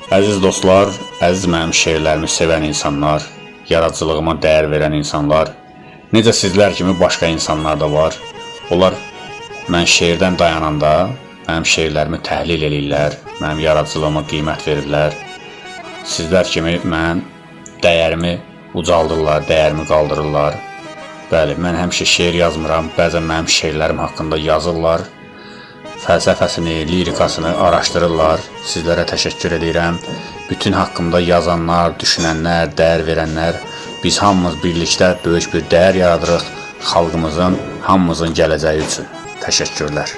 Əziz dostlar, əziz mənim şeirlərimi sevən insanlar, yaradıcılığıma dəyər verən insanlar, necə sizlər kimi başqa insanlar da var. Onlar mən şeirdən dayananda mənim şeirlərimi təhlil eləyirlər, mənim yaradıcılığıma qiymət verirlər. Sizlər kimi mən dəyərimi ucaldırlar, dəyərimi qaldırırlar. Bəli, mən həmişə şeir yazmıram, bəzən mənim şeirlərim haqqında yazırlar. Fəlsəfəsini, lirikasını araşdırırlar. Sizlərə təşəkkür edirəm. Bütün haqqımda yazanlar, düşünənlər, dəyər verənlər, biz hamımız birlikdə böyük bir dəyər yaradırıq xalqımızın, hamımızın gələcəyi üçün. Təşəkkürlər.